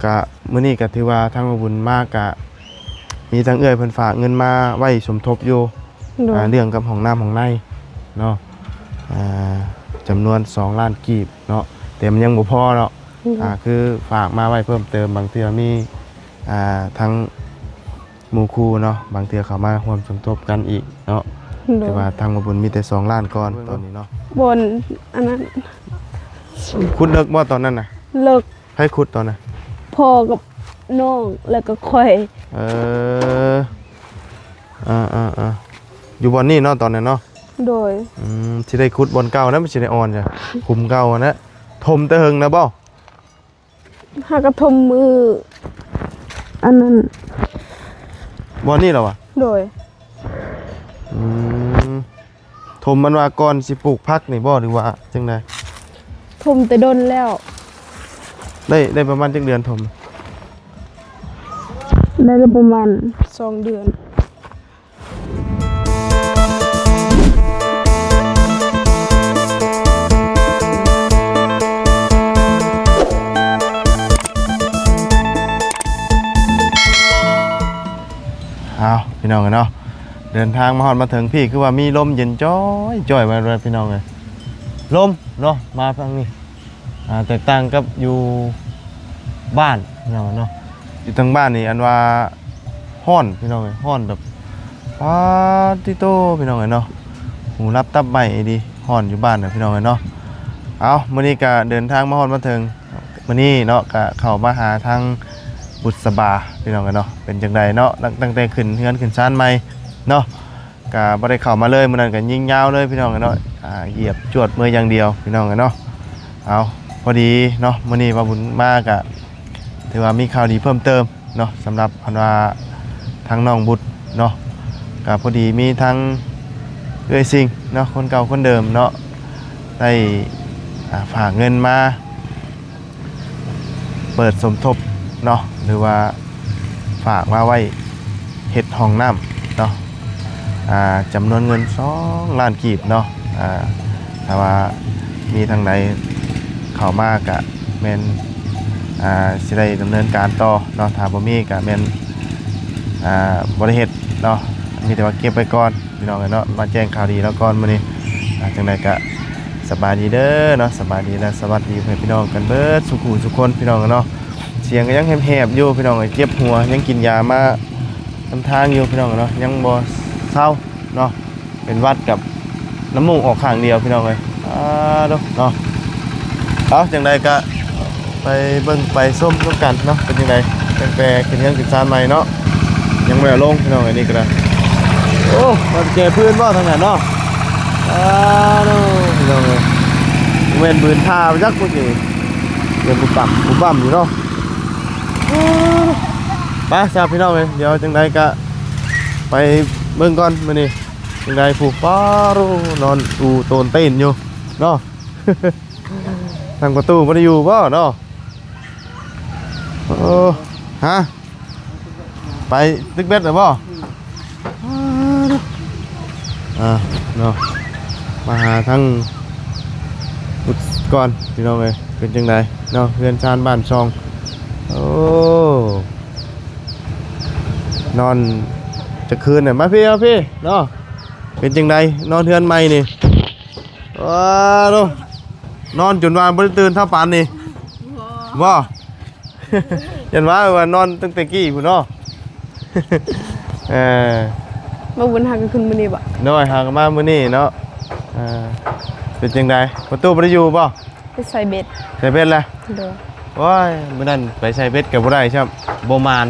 ກະມື້ນີ້ກະຖືວ່າທາງບໍ່ບຸນມາກະມີທາງເອື້ອຍເພິ່ນຝາກເງິນມາໄວ້ສົມທົບຢູ່ ໂດຍ ອ່າ ເລື່ອງກັບຫ້ອງນ້ຳຫ້ອງໃນເນາະ ອ່າ ຈຳນວນສອງລ້ານກີບເນາະ ແຕ່ມັນຍັງບໍ່ພໍເນາະ ໂດຍ ອ່າ ຄືຝາກມາໄວ້ເພີ່ມເຕີມ ບາງເທື່ອມີ ອ່າ ທາງ ໝູ່ຄູ່ເນາະ ບາງເທື່ອເຂົ້າມາຮ່ວມສົມທົບກັນອີກເນາະ ໂດຍ ແຕ່ວ່າທາງບໍ່ບຸນມີແຕ່ສອງລ້ານກ່ອນຕອນນີ້ເນາະ ບ່ອນອັນນັ້ນ ຂຸດເລິກບໍ່ຕອນນັ້ນນະ? ເລິກ ໃຜຂຸດຕອນນັ້ນ? ພໍ່ກັບນ້ອງ ແລ້ວກໍຂ້ອຍ ເອີ ອ່າໆໆ ຢູ່ບ່ອນນີ້ເນາະຕອນນັ້ນເນາະ ໂດຍ ອືມ ຊິໄດ້ຂຸດບ່ອນເກົ່ານະ ມັນຊິໄດ້ອ່ອນຈ້ະ ຂຸມເກົ່າຫັ້ນນະ ຖົມແຕ່ເຫິງແລ້ວບໍ່? ຫາກະຖົມມື້ອັນນັ້ນ ບ່ອນນີ້ລະວະ? ໂດຍ ອືມ ຖົມມັນວ່າກ່ອນຊິປູກຜັກນີ້ບໍ່ ຫຼືວ່າຈັ່ງໃດ? ຖົມແຕ່ດົນແລ້ວ ໄດ້ ໄດ້ປະມານຈັກເດືອນຖົມ? ໄດ້ປະມານສອງເດືອນ. ເອົາ ພີ່ນ້ອງເອີຍເນາະ ເດີນທາງມາຮອດມາເຖິງພີ້ ຄືວ່າມີລົມເຢັນຈ້ອຍໆ ມາແລ້ວ ພີ່ນ້ອງເອີຍ ລົມເນາະ ມາທາງນີ້ ອ່າ ແຕກຕ່າງກັບຢູ່ບ້ານເນາະ ເນາະ ຢູ່ທາງບ້ານນີ້ ອັນວ່າຮ້ອນພີ່ນ້ອງເອີຍ ຮ້ອນແບບ ປາດຕິໂຕ ພີ່ນ້ອງເອີຍເນາະ ຫູດັບຕັບໄໝ້ອີ່ຫຼີ ຮ້ອນຢູ່ບ້ານນະພີ່ນ້ອງເອີຍເນາະ. ເອົາ ມື້ນີ້ກະເດີນທາງມາຮອດມາເຖິງ ມື້ນີ້ເນາະ ກະເຂົ້າມາຫາທາງບຸດສະບາ ພີ່ນ້ອງເອີຍເນາະ ເປັນຈັ່ງໃດເນາະ ຕັ້ງ ຕັ້ງແຕ່ຂຶ້ນເຮືອນຂຶ້ນຊານໃໝ່ເນາະ. ກະບໍ່ໄດ້ເຂົ້າມາເລີຍ ມື້ນັ້ນກະຍິງຍາວເລີຍພີ່ນ້ອງເອີຍເນາະ ອ່າ ຢຽບຈວດເມືອຢ່າງດຽວພີ່ນ້ອງເອີຍເນາະ. ເອົາ ພໍດີເນາະ ມື້ນີ້ວ່າບຸນມາກະຖືວ່າມີຂ່າວດີເພີ່ມເຕີມເນາະ ສຳລັບອັນວ່າທາງນ້ອງບຸດເນາະ ກະພໍດີມີທາງເອື້ອຍຊິງເນາະ ຄົນເກົ່າຄົນເດີມເນາະ ໄດ້ ອ່າ ຝາກເງິນມາ ເປີດສົມທົບເນາະ ຫຼືວ່າຝາກມາໄວ້ເຮັດຫ້ອງນ້ຳເນາະ ອ່າ ຈຳນວນເງິນສອງລ້ານກີບເນາະ ອ່າ ຖ້າວ່າມີທາງໃດເຂົ້າມາກະແມ່ນ ອ່າ ຊິໄດ້ດຳເນີນການຕໍ່ເນາະ ຖ້າບໍ່ມີກະແມ່ນ ອ່າ ບໍ່ໄດ້ເຮັດເນາະ ມີແຕ່ວ່າເກັບໄວ້ກ່ອນ ພີ່ນ້ອງເອີຍເນາະ ມາແຈ້ງຂ່າວດີແລ້ວກ່ອນມື້ນີ້ ອ່າ ຈັ່ງໃດກະສະບາຍດີເດີເນາະ ສະບາຍດີ ແລະ ສະຫວັດດີພໍ່ແມ່ພີ່ນ້ອງກັນເບິດສູ່ຜູ້ສູ່ຄົນ ພີ່ນ້ອງເນາະ. ສຽງກໍຍັງແຫບໆຢູ່ ພີ່ນ້ອງເອີຍ ເຈັບຫົວ ຍັງກິນຢາມານຳທາງຢູ່ ພີ່ນ້ອງເນາະ ຍັງບໍ່ເຊົາເນາະ ເປັນຫວັດກັບນ້ຳມູກອອກຂ້າງດຽວ ພີ່ນ້ອງເອີຍ ອາໂດເນາະ. ເອົາ ຈັ່ງໃດກະ ໄປເບິ່ງໄປຊົມນຳກັນເນາະ ເປັນຈັ່ງໃດ ຕັ້ງແຕ່ຂຶ້ນເຮືອນຂຶ້ນຊານໃໝ່ເນາະ ຍັງບໍ່ໄດ້ລົງພີ່ນ້ອງ ອັນນີ້ກໍໄດ້. ໂອ້ ມາແກ່ພື້ນບໍ່ທາງນັ້ນເນາະ ອາໂດ ພີ່ນ້ອງເອີຍ ແມ່ນບືນທ່າໄປຈັກພຸ້ນນີ້ ເປັນປຸບປັບປຸບບັ້ມຢູ່ເນາະ. ໄປຊະພີ່ນ້ອງເອີຍ ດຽວຈັ່ງໃດກະໄປເບິ່ງກ່ອນມື້ນີ້ ຈັ່ງໃດຜູ້ ປາໂດ ນອນອູໂຕນເຕັ້ນຢູ່ເນາະ. ທາງປະຕູບໍ່ໄດ້ຢູ່ບໍ່ເນາະ? ໂອ້ ຮະ ໄປຕຶກເບັດແລ້ວບໍ່? ອ່າ ເນາະ ມາຫາທາງພຸດກ່ອນ ພີ່ນ້ອງເອີຍ ເປັນຈັ່ງໃດເນາະ ເຮືອນຊານບ້ານຊ່ອງ? ໂອ້ ນອນຈັກຄືນແລ້ວ? ມາພີ້ ມາພີ້ເນາະ ເປັນຈັ່ງໃດ ນອນເຮືອນໃໝ່ນີ້? ວ້າໂດ ນອນຈົນວ່າບໍ່ໄດ້ຕື່ນເທົ່າປານນີ້ ບໍ່ ຢ້ານວ່າ ວ່ານອນຕັ້ງແຕ່ກີ້ພຸ້ນເນາະ. ເອີ ບໍ່ບຸນຫາກໍຂຶ້ນມື້ນີ້ບໍ່? ໂດຍ ຫາກໍມາມື້ນີ້ເນາະ. ເອີ ເປັນຈັ່ງໃດ ປະຕູບໍ່ໄດ້ຢູ່ບໍ່? ໄປໃສ່ເບັດ ໃສ່ເບັດແລ້ວ? ໂດຍ. ໂອ້ຍ ມື້ນັ້ນໄປໃສ່ເບັດກໍບໍ່ໄດ້ຊ້ຳ ບໍ່ໝານ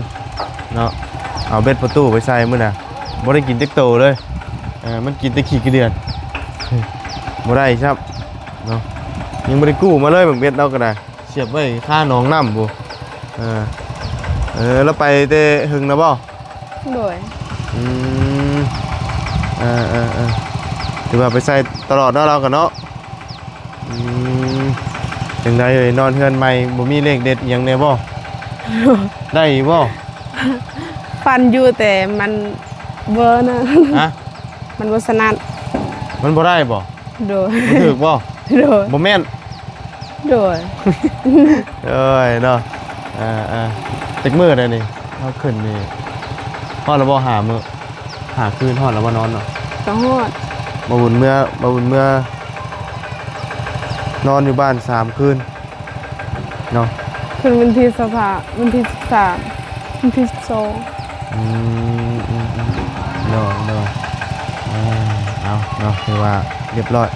ເນາະ ເອົາເບັດປະຕູໄປໃສ່ມື້ນະ ບໍ່ໄດ້ກິນຈັກໂຕເລີຍ. ເອີ ມັນກິນແຕ່ຂີ້ກະເດືອນ ບໍ່ໄດ້ຊ້ຳເນາະ ຍັງບໍ່ໄດ້ກູ້ມາເລີຍ ບັກເບັດເຮົາກໍໄດ້ ສຽບໄວ້ຄາໜອງນ້ຳພຸ້ນ. ເອີ ເອີ ລາວໄປແຕ່ເຫິງແລ້ວບໍ່? ໂດຍ. ອືມ ເອີໆໆ ຖືວ່າໄປໃສ່ຕະຫຼອດເນາະ ລາວກໍເນາະ. ອືມ ຈັ່ງໃດເອີຍ ນອນເຮືອນໃໝ່ ບໍ່ມີເລກເດັດອີ່ຫຍັງແດ່ບໍ່? ໄດ້ຢູ່ບໍ່? ຝັນຢູ່ ແຕ່ມັນບໍ່ນັ້ນ ຮະ? ມັນບໍ່ສະໜັດ. ມັນບໍ່ໄດ້ບໍ່? ໂດຍ. ບໍ່ຖືກບໍ່? ໂດຍ. ບໍ່ແມ່ນ? ໂດຍ. ເອີຍເນາະ ອ່າໆ ຈັກມື້ແລ້ວນີ້ ເຮົາຂຶ້ນນີ້ ຮອດແລ້ວບໍ່ ຫ້າມື້ ຫ້າຄືນ ຮອດແລ້ວບໍ່ ນອນເນາະ? ກໍຮອດ. ບ່າວບຸນເມືອ ບ່າວບຸນເມືອນອນຢູ່ບ້ານສາມຄືນເນາະ. ຂຶ້ນວັນທີຊາວຫ້າ ວັນທີສິບສາມ ວັນທີສິບສອງ. ອືມ ອືມ ອືມ ໂດຍ ໂດຍ ເອີ ເອົາເນາະ ຖືວ່າຮຽບຮ້ອຍ.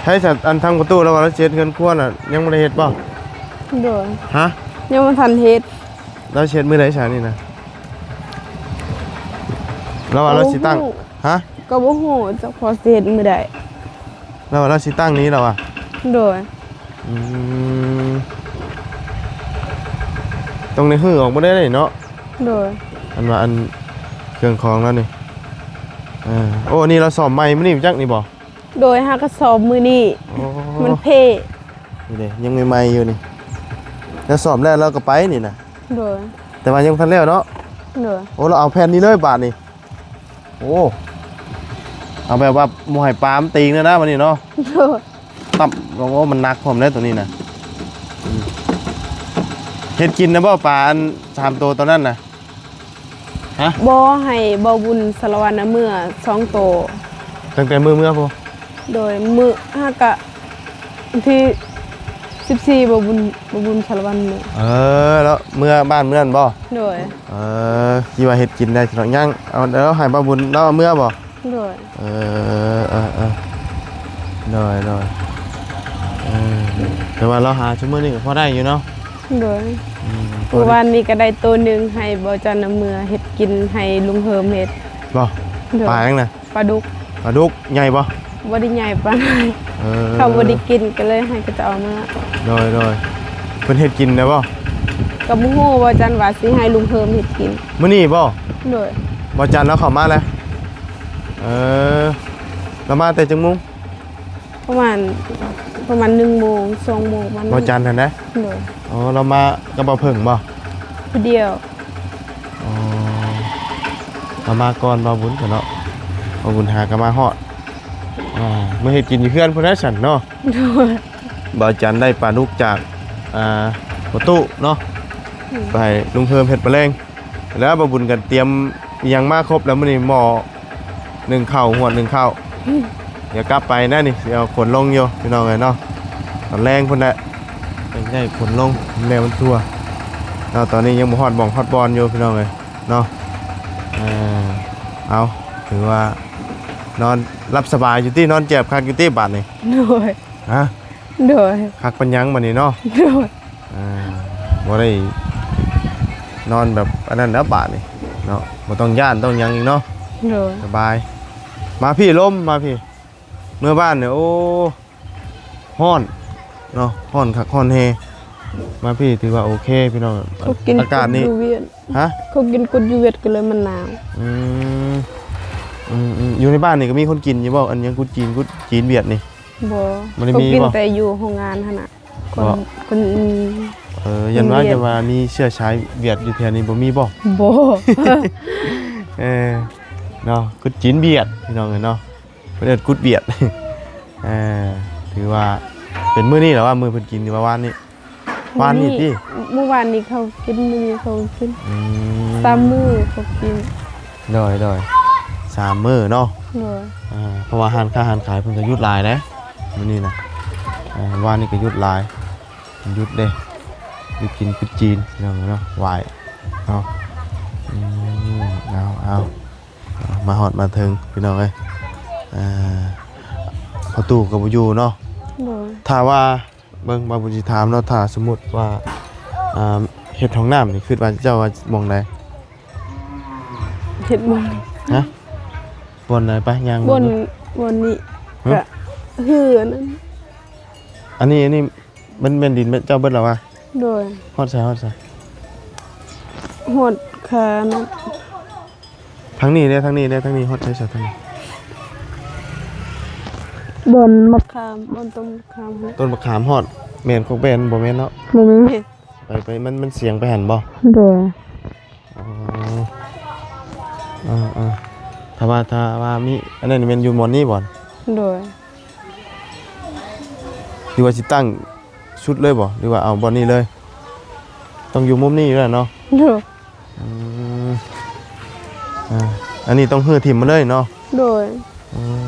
ໃສຊະ ອັນທາງປະຕູລາວວ່າລາວຊິເຮັດເຮືອນຄົວນະ ຍັງບໍ່ໄດ້ເຮັດບໍ່? ໂດຍ. ຮະ? ຍັງບໍ່ທັນເຮັດ. ລາວຊິເຮັດມື້ໃດຊະນີ້ນະ? ລາວວ່າລາວຊິຕັ້ງ ກໍບໍ່ຮູ້. ຮະ? ກໍບໍ່ຮູ້ຈັກພໍຊິເຮັດມື້ໃດ. ລາວວ່າລາວຊິຕັ້ງນີ້ລາວວ່າ. ໂດຍ. ອືມ ຕ້ອງໄດ້ຮື້ອອກບໍ່ໄດ້ເນາະ. ໂດຍ. ອັນວ່າອັນເຄື່ອງຂອງລາວນີ້ ເອີ ໂອ້ ອັນນີ້ລາວສ້ອມໃໝ່ມື້ນີ້ຈັກນີ້ບໍ່? ໂດຍ ຫາກໍສ້ອມມື້ນີ້. ໂອ້ ມັນເພ. ນີ້ເດ້ ຍັງໃໝ່ໆຢູ່ນີ້ ລາວສ້ອມແລ້ວລາວກໍໄປນີ້ນະ. ໂດຍ. ແຕ່ວ່າຍັງບໍ່ທັນແລ້ວເນາະ. ໂດຍ. ໂອ້ ລາວເອົາແຜ່ນນີ້ເລີຍບາດນີ້. ໂອ້ ເອົາແບບວ່າບໍ່ໃຫ້ປາມັນຕີງເລີຍນະບາດນີ້ເນາະ. ໂດຍ. ຕັບ ໂອ້ ມັນໜັກພ້ອມເດ້ໂຕນີ້ນະ. ອືມ ເຮັດກິນນະບໍ່ ປາອັນສາມໂຕຕອນນັ້ນນະ? ຮະ? ບໍ່ ໃຫ້ບ່າວບຸນສາລະວັນນະເມືອສອງໂຕ. ຕັ້ງແຕ່ມື້ເມືອພຸ້ນ? ໂດຍ. ມື້ ຫາກະ ວັນທີສິບສີ່ ບ່າວບຸນ ບ່າວບຸນສາລະວັນເມືອ. ເອີ ແລ້ວເມືອບ້ານມື້ນັ້ນບໍ່? ໂດຍ. ເອີ ທີ່ວ່າເຮັດກິນໄດ້ເນາະ ຍັງເອົາ ແລ້ວໃຫ້ບ່າວບຸນລາວເອົາເມືອບໍ່? ໂດຍ. ເອີ ເອີ ເອີ ໂດຍ ໂດຍ. ເອີ ແຕ່ວ່າລາວຫາຊຸມື້ນີ້ກໍພໍໄດ້ຢູ່ເນາະ. ໂດຍ. ອືມ ມື້ວານນີ້ກໍໄດ້ໂຕໜຶ່ງ ໃຫ້ບ່າວຈັນນຳເມືອເຮັດກິນ ໃຫ້ລຸງເຮີມເຮັດ. ບໍ່? ໂດຍ. ປາຫຍັງນະ? ປາດຸກ. ປາດຸກໃຫຍ່ບໍ່? ບໍ່ໄດ້ໃຫຍ່ປານໃດ. ເອີ ເຂົາບໍ່ໄດ້ກິນ ກໍເລີຍໃຫ້ເຂົາເຈົ້າເອົາມາ. ໂດຍ ໂດຍ. ເພິ່ນເຮັດກິນໄດ້ບໍ່? ກໍບໍ່ຮູ້ ບ່າວຈັນວ່າຊິໃຫ້ລຸງເຮີມເຮັດກິນ. ມື້ນີ້ບໍ່? ໂດຍ. ບ່າວຈັນລາວເຂົ້າມາແລ້ວ. ເອີ ລາວມາແຕ່ຈັກໂມງ? ປະມານ ປະມານໜຶ່ງໂມງ ສອງໂມງ ປະມານນັ້ນ. ບ່າວຈັນຫັ້ນນະ? ໂດຍ. ອໍ ລາວມາກັບບ່າວເຜິ້ງບໍ່? ຜູ້ດຽວ. ອໍ ລາວມາກ່ອນບ່າວບຸນຊະເນາະ. ບ່າວບຸນຫາກໍມາຮອດ. ອ່າ ມາເຮັດກິນຢູ່ເຮືອນພຸ້ນແຫຼະຊັ້ນເນາະ. ໂດຍ. ບ່າວຈັນໄດ້ປາດຸກຈາກ ອ່າ ປະຕູເນາະ. ອືມ. ໄປໃຫ້ລຸງເພີ່ມເຮັດປະແລງ. ແລ້ວບ່າວບຸນກໍຕຽມອີ່ຫຍັງມາຄົບແລ້ວມື້ນີ້ ໝໍ້ໜຶ້ງເຂົ້າ ຫວດໜຶ້ງເຂົ້າ. ອືມ. ດຽວກັບໄປນະນີ້ ຊິເອົາຂົນລົງຢູ່ພີ່ນ້ອງເອີຍເນາະ. ຕອນແລງພຸ້ນແຫຼະ ຈັ່ງໄດ້ຂົນລົງ ແລ້ວມັນທົ່ວເນາະ. ຕອນນີ້ຍັງບໍ່ຮອດໝ່ອງຮອດບ່ອນຢູ່ພີ່ນ້ອງເອີຍເນາະ. ເອີ ເອົາ ຖືວ່ານອນຫຼັບສະບາຍຢູ່ຕິ ນອນແຈບຄັກຢູ່ຕິບາດນີ້? ໂດຍ. ຮະ? ໂດຍ. ຄັກປານຫຍັງບາດນີ້ເນາະ? ໂດຍ. ອ່າ ບໍ່ໄດ້ນອນແບບອັນນັ້ນແລ້ວບາດນີ້ເນາະ ບໍ່ຕ້ອງຢ້ານຕ້ອງຫຍັງອີກເນາະ. ໂດຍ. ສະບາຍ. ມາພີ້ລົມ ມາພີ້ ເມືອບ້ານນີ້ ໂອ້ ຮ້ອນເນາະ ຮ້ອນຄັກຮ້ອນແຮ. ມາພີ້ຖືວ່າໂອເຄພີ່ນ້ອງ ອາກາດນີ້. ຮະ? ເຂົາກິນກຸດຢູ່ຫວຽດກໍເລີຍມັນໜາວ. ອືມ ອືມໆ ຢູ່ໃນບ້ານນີ້ກໍມີຄົນກິນຢູ່ບໍ່ ອັນຫຍັງກຸດຈີນ ກຸດຈີນຫວຽດນີ້? ບໍ່ ບໍ່ໄດ້ມີ. ເຂົາກິນແຕ່ຢູ່ໂຮງງານຫັ້ນນະ. ຄົນ ບໍ່ ຄົນ ເອີ ຢ້ານວ່າ ຫວຽດ ຈະວ່າມີເຊື້ອສາຍຫວຽດຢູ່ແຖວນີ້ ບໍ່ມີບໍ່? ບໍ່. ເອີ ເນາະ ກຸດຈີນຫວຽດ ພີ່ນ້ອງເອີຍເນາະ ເພິ່ນເອີ້ນກຸດຫວຽດ. ເອີ ຖືວ່າເປັນມື້ນີ້ລະວ່າ ມື້ເພິ່ນກິນ ຫຼືວ່າວານນີ້? ວານນີ້ຕິ? ມື້ວານນີ້ເຂົາກິນ ມື້ນີ້ເຂົາກິນ. ອືມ ສາມມື້ເຂົາກິນ. ໂດຍ ໂດຍ ສາມມື້ເນາະ. ໂດຍ. ອ່າ ເພາະວ່າຮ້ານຄ້າຮ້ານຂາຍເພິ່ນກໍຢຸດຫຼາຍເດ້ມື້ນີ້ນະ. ອ່າ ວານນີ້ກໍຢຸດຫຼາຍ ຢຸດເດ້ ຢຸດກິນກຸດຈີນພີ່ນ້ອງເນາະ ຫວາຍເນາະ. ອືມ ເອົາ ເອົາ ມາຮອດມາເຖິງພີ່ນ້ອງເອີຍ. ອ່າ ພໍ່ຕູ້ກໍບໍ່ຢູ່ເນາະ. ໂດຍ. ຖ້າວ່າ ເບິ່ງ ບ່າວບຸນຊິຖາມເນາະ ຖ້າສົມມຸດວ່າ ອ່າ ເຮັດຫ້ອງນ້ຳນີ້ ຄິດວ່າເຈົ້າວ່າໝ່ອງໃດ? ເຮັດບ່ອນ ຮະ? ບ່ອນໃດ? ໄປ ຍ່າງ ບ່ອນ ບ່ອນນີ້. ຮະ? ກະ ເຮືອນ ອັນນີ້ ອັນນີ້ມັນແມ່ນດິນເຈົ້າເບິດແລ້ວຫວາ? ໂດຍ. ຮອດໃສ ຮອດໃສ? ຮອດຄານ. ທາງນີ້ເດ້ ທາງນີ້ເດ້ ທາງນີ້ຮອດໃສຊະ ທາງນີ້? ບ່ອນໝາກຂາມ ບ່ອນຕົ້ນໝາກຂາມຫັ້ນ. ຕົ້ນໝາກຂາມຮອດ ແມ່ນ ຄົກແບນ ບໍ່ແມ່ນເນາະ? ບໍ່ແມ່ນ. ໄປ ໄປ ມັນ ມັນສຽງໄປຫັ້ນບໍ່? ໂດຍ. ອໍ ເອີ ເອີ ຖ້າວ່າ ຖ້າວ່າມີອັນນັ້ນແມ່ນຢູ່ບ່ອນນີ້ບໍ່? ໂດຍ. ຫຼືວ່າຊິຕັ້ງ ສຸດເລີຍບໍ່ ຫຼືວ່າເອົາບ່ອນນີ້ເລີຍ? ຕ້ອງຢູ່ມຸມນີ້ຢູ່ແລ້ວເນາະ. ໂດຍ. ອືມ ອ່າ ອັນນີ້ຕ້ອງຮື້ຖິ້ມໝົດເລີຍເນາະ. ໂດຍ. ອື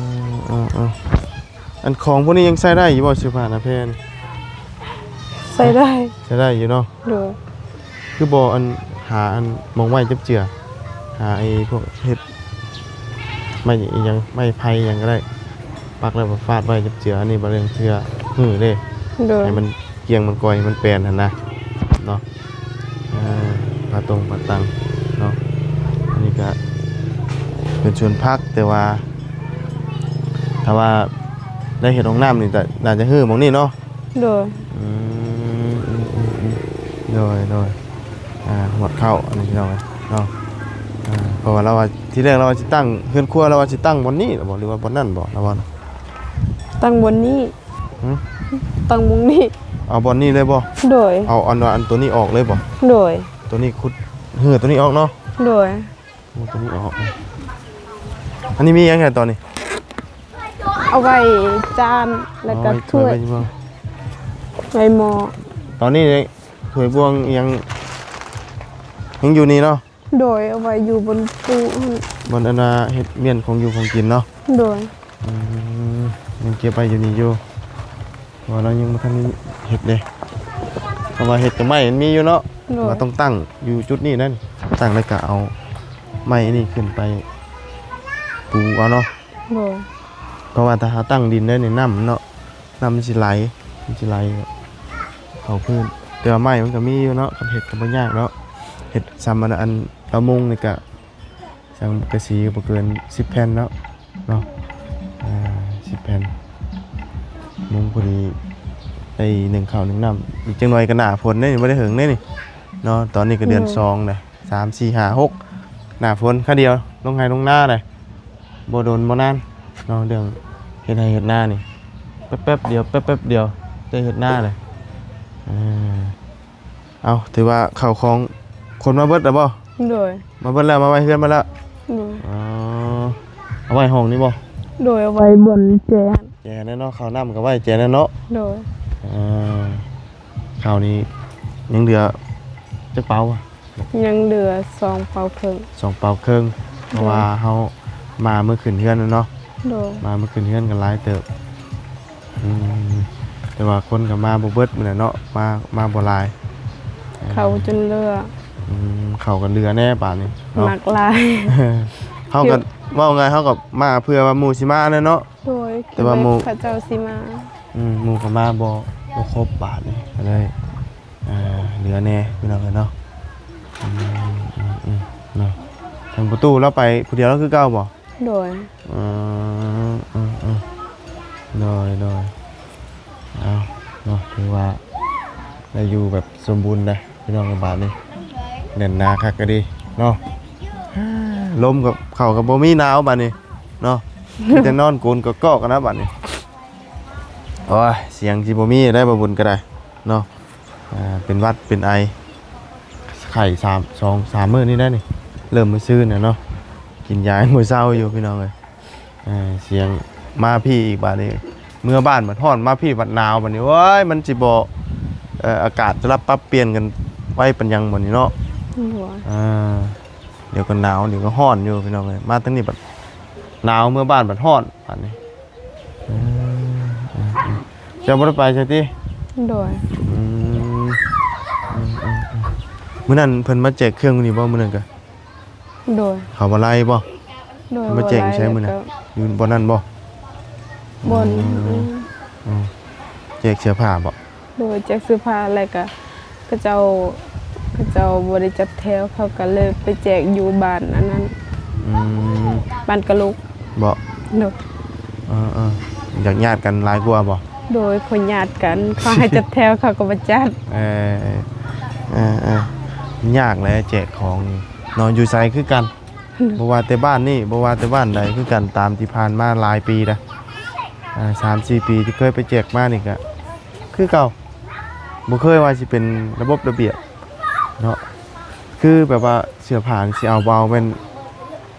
ມ ເອີ ເອີ ອັນຂອງພວກນີ້ຍັງໃຊ້ໄດ້ຢູ່ບໍ່? ເສື້ອຜ້າໜ້າແພນ ໃຊ້ໄດ້ ໃຊ້ໄດ້ຢູ່ເນາະ. ໂດຍ. ຄືບໍ່ອັນ ຫາອັນໝ່ອງໄວ້ຈັບເຈືອ ຫາໄອ້ພວກເຮັດໄມ້ອີ່ຫຍັງ ໄມ້ໄຜ່ຫຍັງກໍໄດ້ ປັກແລ້ວກໍຟາດໄວ້ຈັບເຈືອ. ອັນນີ້ບໍ່ເລື່ອງເທື່ອຮື້ເດ້. ໂດຍ. ໃຫ້ມັນກ້ຽງມັນກ່ອຍ ໃຫ້ມັນແປນຫັ້ນນະເນາະ. ເອີ ປາຕົງປາຕັງເນາະ. ອັນນີ້ກະເປັນສວນຜັກ ແຕ່ວ່າຖ້າວ່າໄດ້ເຮັດຫ້ອງນ້ຳນີ້ ໜ້າຈະຮື້ໝ່ອງນີ້ເນາະ. ໂດຍ. ອືມ ໂດຍ ໂດຍ. ອ່າ ຫວດເຂົ້າ ອັນນີ້ພີ່ນ້ອງເອີຍເນາະ. ອ່າ ເພາະວ່າລາວວ່າ ທີແລກລາວວ່າຊິຕັ້ງເຮືອນຄົວ ລາວວ່າຊິຕັ້ງບ່ອນນີ້ບໍ ຫຼືວ່າບ່ອນນັ້ນບໍ ລາວວ່າ? ຕັ້ງບ່ອນນີ້. ຫື? ຕັ້ງໝ່ອງນີ້. ເອົາບ່ອນນີ້ເລີຍບໍ? ໂດຍ. ເອົາອັນວ່າອັນໂຕນີ້ອອກເລີຍບໍ? ໂດຍ. ໂຕນີ້ຂຸດ ຮື້ໂຕນີ້ອອກເນາະ? ໂດຍ. ໂອ້ ໂຕນີ້ອອກ. ອັນນີ້ມີຫຍັງແດ່ຕອນນີ້? ເອົາໄວ້ຈານ ແລ້ວກໍຖ້ວຍ ເອົາໄວ້ ໄວ້ໝໍ້. ຕອນນີ້ຖ້ວຍບ່ວງອີ່ຫຍັງຍັງຢູ່ນີ້ເນາະ? ໂດຍ. ເອົາໄວ້ຢູ່ບ່ອນຕູ້ຫັ້ນ ບ່ອນອັນວ່າເຮັດມ້ຽນຂອງຢູ່ຂອງກິນເນາະ? ໂດຍ. ອືມ ຍັງເກັບໄວ້ຢູ່ນີ້ຢູ່ ເພາະວ່າລາວຍັງບໍ່ທັນເຮັດເດ້. ເພາະວ່າເຮັດກັບໄມ້ມັນມີຢູ່ເນາະ. ໂດຍ. ວ່າຕ້ອງຕັ້ງຢູ່ຈຸດນີ້ນັ້ນ ຕັ້ງແລ້ວກໍເອົາໄມ້ອັນນີ້ຂຶ້ນໄປປູເອົາເນາະ. ໂດຍ. ເພາະວ່າຖ້າເຮົາຕັ້ງດິນໄດ້ນີ້ ນ້ຳເນາະ ນ້ຳມັນຊິໄຫຼ ມັນຊິໄຫຼເຂົ້າພື້ນ. ແຕ່ວ່າໄມ້ມັນກໍມີຢູ່ເນາະ ຄັນເຮັດກໍບໍ່ຍາກເນາະ. ເຮັດຊ່ຳອັນ ອັນລະມຸງນີ້ກໍ ສັງກະສີບໍ່ເກີນສິບແຜ່ນເນາະ ເນາະ. ອ່າ ສິບແຜ່ນ ມຸງພໍດີໄດ້ໜຶ້ງເຂົ້າໜຶ້ງນ້ຳ. ອີກຈັກໜ່ອຍກໍໜ້າຝົນເດ້ນີ້ ບໍ່ໄດ້ເຫິງເດ້ນີ້ເນາະ. ຕອນນີ້ກໍເດືອນ ໂດຍ ສອງແລ້ວ ສາມ ສີ່ ຫ້າ ຫົກ ໜ້າຝົນຄາວດຽວລົງໄຮ່ລົງນາໄດ໋ ບໍ່ດົນບໍ່ນານເນາະ. ເລື່ອງເຮັດໄຮ່ເຮັດນານີ້ ແປັບໆດຽວ ແປັບໆດຽວໄດ້ເຮັດນາເລີຍ. ເອີ ເອົາ ຖືວ່າເຂົ້າຂອງຂົນມາເບິດແລ້ວບໍ່? ໂດຍ. ມາເບິດແລ້ວ ມາໄວ້ເຮືອນໝົດແລ້ວ? ໂດຍ. ອໍ ເອົາໄວ້ຫ້ອງນີ້ບໍ່? ໂດຍ. ເອົາໄວ້ບ່ອນແຈ ແຈແນ່ເນາະ ເຂົ້ານ້ຳກໍໄວ້ແຈແນ່ເນາະ. ໂດຍ. ເອີ ເຂົ້ານີ້ຍັງເຫຼືອຈັກເປົາ? ຍັງເຫຼືອສອງເປົາເຄິ່ງ. ສອງເປົາເຄິ່ງ ເພາະວ່າເຮົາມາມື້ຂຶ້ນເຮືອນແລ້ວເນາະ. ໂດຍ. ມາມື້ຂຶ້ນເຮືອນກໍຫຼາຍເຕີບ. ອືມ ແຕ່ວ່າຄົນກໍມາບໍ່ເບິດມື້ນັ້ນເນາະ ມາ ມາບໍ່ຫຼາຍ. ເຂົ້າຈົນເຫຼືອ. ອືມ ເຂົ້າກໍເຫຼືອແນ່ບາດນີ້ເນາະ ໜັກຫຼາຍ. ເຮົາກໍ ເວົ້າງ່າຍ ເຮົາກໍມາເພື່ອວ່າໝູ່ຊິມາແຫຼະເນາະ. ໂດຍ. ແຕ່ວ່າໝູ່ ຄິດວ່າເຂົາເຈົ້າຊິມາ ອືມ ໝູ່ກໍມາບໍ່ ບໍ່ຄົບບາດນີ້ ກໍເລີຍ ອ່າ ເຫຼືອແນ່ພີ່ນ້ອງເອີຍເນາະ. ອືມ ອືມ ອືມ ເນາະ. ທາງປະຕູລາວໄປຜູ້ດຽວລາວຄືເກົ່າບໍ່? ໂດຍ. ອືມ ອືມ ອືມ ໂດຍ ໂດຍ. ເອົາເນາະ ຖືວ່າໄດ້ຢູ່ແບບສົມບູນໄດ໋ພີ່ນ້ອງເອີຍ ບາດນີ້ແໜ້ນໜາຄັກກະດີເນາະ. ລົມກັບເຂົ້າກໍບໍ່ມີ ໜາວບາດນີ້ເນາະ ມີແຕ່ນອນໂກນກອກໆກັນນະບາດນີ້. ໂອ້ຍ ສຽງຊິບໍ່ມີໄດ໋ ບ່າວບຸນກໍໄດ້ເນາະ. ອ່າ ເປັນຫວັດເປັນໄອ ໄຂ້ສາມ ສອງສາມມື້ນີ້ໄດ໋ນີ້ ເລີ່ມມື້ຊືນນະເນາະ ກິນຢາຍັງບໍ່ເຊົາຢູ່ພີ່ນ້ອງເອີຍ. ເອີ ສຽງມາພີ້ອີກບາດນີ້ ເມືອບ້ານບັດຮ້ອນ ມາພີ້ບັດໜາວບາດນີ້ ໂອ້ຍ ມັນຊິບໍ່ ເອີ ອາກາດສະຫຼັບປັບປ່ຽນກັນໄວປານຫຍັງບາດນີ້ເນາະ. ໂດຍ. ອ່າ ດຽວກໍໜາວ ດຽວກໍຮ້ອນຢູ່ພີ່ນ້ອງເອີຍ ມາທາງນີ້ບັດໜາວ ເມືອບ້ານບັດຮ້ອນບາດນີ້. ເອີ ເຈົ້າບໍ່ໄດ້ໄປໃສຕິ? ໂດຍ. ອືມ ອືມ ອືມ ອືມ ມື້ນັ້ນເພິ່ນມາແຈກເຄື່ອງຢູ່ນີ້ບໍ່? ມື້ນັ້ນກະ ໂດຍ. ເຂົາມາໄລ່ບໍ່? ໂດຍ. ມາແຈກຢູ່ໃສມື້ນັ້ນ? ຢູ່ບ່ອນນັ້ນບໍ່? ບ່ອນ ອືມ ອືມ ແຈກເສື້ອຜ້າບໍ່? ໂດຍ ແຈກເສື້ອຜ້າ ແລ້ວກະເຂົາເຈົ້າ ເຂົາເຈົ້າບໍ່ໄດ້ຈັດແຖວ ເຂົາກະເລີຍໄປແຈກຢູ່ບ້ານອັນນັ້ນ. ອືມ ບ້ານກະໂລກ. ບໍ່? ໂດຍ. ເອີໆ ຢາກຍາດກັນຫຼາຍກວ່າບໍ່? ໂດຍ ເຂົາຍາດກັນ ເຂົາໃຫ້ຈັດແຖວ ເຂົາກໍບໍ່ຈັດ. ເອີ ເອີ ເອີ ຍາກແຫຼະແຈກຂອງເນາະ ຢູ່ໃສຄືກັນ. ບໍ່ວ່າແຕ່ບ້ານນີ້ ບໍ່ວ່າແຕ່ບ້ານໃດຄືກັນ ຕາມທີ່ຜ່ານມາຫຼາຍປີລະ ອ່າ ສາມສີ່ປີທີ່ເຄີຍໄປແຈກມານີ້ກະຄືເກົ່າ ບໍ່ເຄີຍວ່າຊິເປັນລະບົບລະບຽບເນາະ. ຄືແບບວ່າເສື້ອຜ້ານີ້ຊິເອົາບໍ່ເອົາ ແມ່ນ